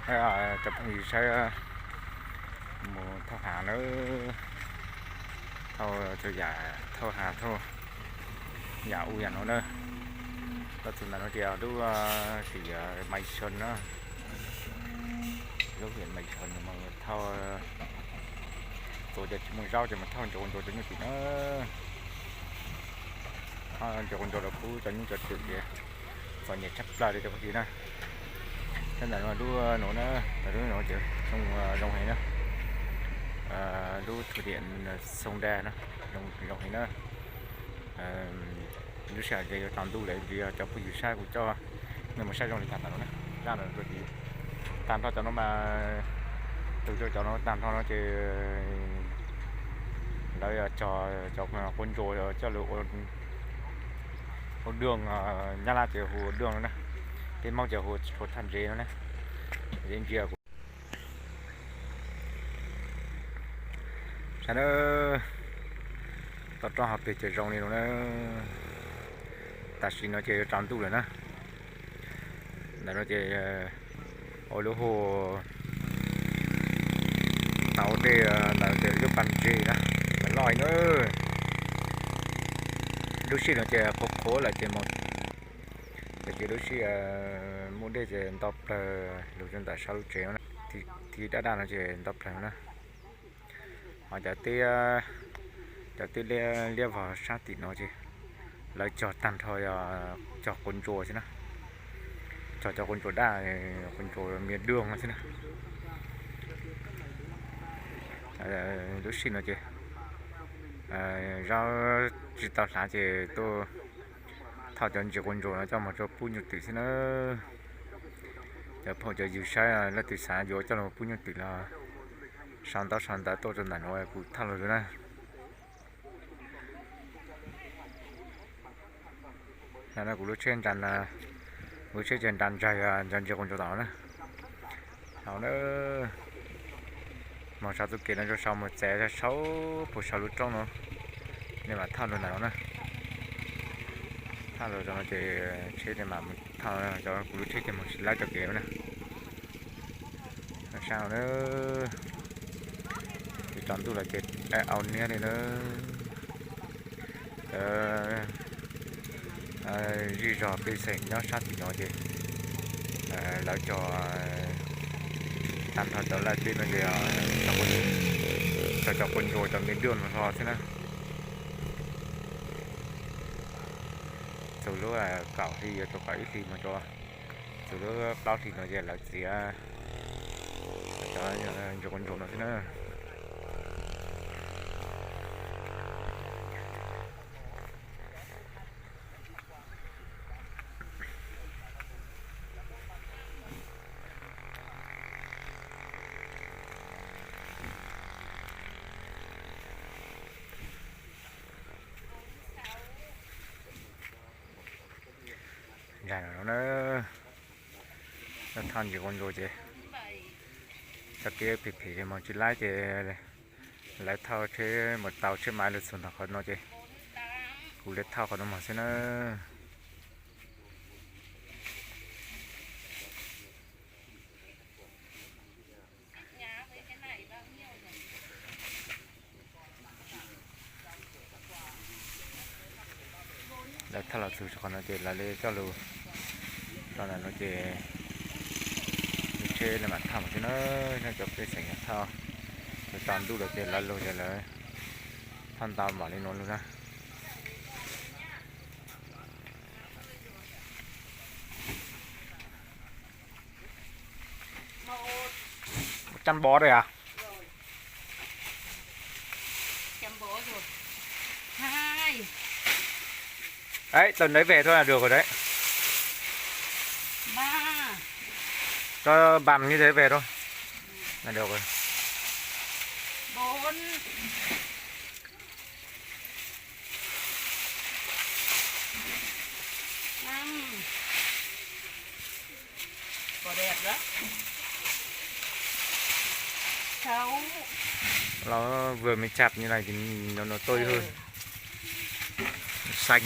Cov phooj ywg saib, mus thauj hav na, thauj txhua yam, thauj hav thauj yam ub yam no na. Los txog ntawm no ces lub xim Maiv Xyoos na, lub xim Maiv Xyoos no mas thauj txhua cov tsis muaj zaub ces mas thauj ntses quav ntsuas rau nyuj twm na. Thauj ntses quav ntsuas rau pub cov nyuj cov twm ces txom nyem tshaj plaws li cov phooj ywg na. Sab ntawm no lub no na, lub no ces zoo heev na, lub thua diam Xoo Daj na, zoo heev na. Lub sij hawm ces yuav tsaus ntuj lawm, ntshe yog cov phooj ywg saib kuv coj nej mus saib zoo li cas ntawm no na. Zaj no rau tid tag nrho cov no mas, tus rau cov no tag nrho no ces lawv cog cov quav ntsuas coj lug ua dua, Nyab Laj ces hu ua dua no na, peb Hmoob ces hu ua thaj ntsev no na. Ntsia kuv saib na, toj roob hauv pes ces zoo li no na. Tam sim no ces yuav tsaus ntuj lawm na. Ntawm no ces ua lub hu tau dej ntawd ces lub pas ntses na, loj na. Lub sij no ces qhuav qhuav lawm ces mus, ces lub sij muaj dej ces nto plawg lug rau ntawm sab lub tsev no na. Thib daj daj no ces nto plawg na. Ho cov tib, cov tib liab vog sab tim no ces lawv cog tag nrho cog quav ntsuas xwb na. Cog cov quav ntsuas daj, quav ntsuas me dua no xwb na. Lub sij no ces zaub tsis tau hlav ces tuaj thauj cov ntses quav ntsuas no coj mus rau pub nyuj twm xwb na. Cov phooj cov ywg saib leej twg xav yuav coj los pub nyuj twm los sau ntaub sau ntawv tuaj rau ntawm no kuv thauj los na. Kuv lub tsheb, kuv lub tsheb ces nra ntsag ntses quav ntsuas tom na. Hauv na, moog sau txuj kev no rau saum, moog txev saum puag saum lub roob no, nej mam thauj lug ntawm no na. Thauj lug rau no ces tsheb nej mam thauj, kuv lub tsheb ces moog tsis laib txuj kev na. Sab no na, tsaus ntuj lawm ces au niab li na. Cov zej zog pej xeem nyob sab tim no ces lawv cog tag nrho cov laj teb no ces cog cov quav ntsuas cov me dua no hlo xwb na. Txug lub kaum hli yuav rau kaum ib hli mus rau, txug lub plaub hli no ces lawv txiav cov ntses quav ntsuas no xwb na. Zag no na, thauj ntses quav ntsuas ces txoj kev phem phem ces moog tsis laib ces lawv thauj tsheb mus tau tsheb maiv lug txug ntawm qhov no ces kuv le thauj qhov no moog xwb na. Lawv thauj los txug qhov no ces lawv le coj lug rau ntawm no ces lub tsheb le mam thauj mus xwb na. Cov pej xeem thauj, tsaus ntuj lawm ces lawv lug ces lawv thauj ntau npaum li no lug na. Chăn bó đây à? Chăn bó rồi. Hai. Đấy, tao lấy về thôi là được rồi đấy. Ba. Cho bằng như thế về thôi. Là được rồi. Bốn. Năm. Có đẹp đó. Sáu. Nó vừa mới chặt như này thì nhìn nó, nó tươi hơn. Xanh.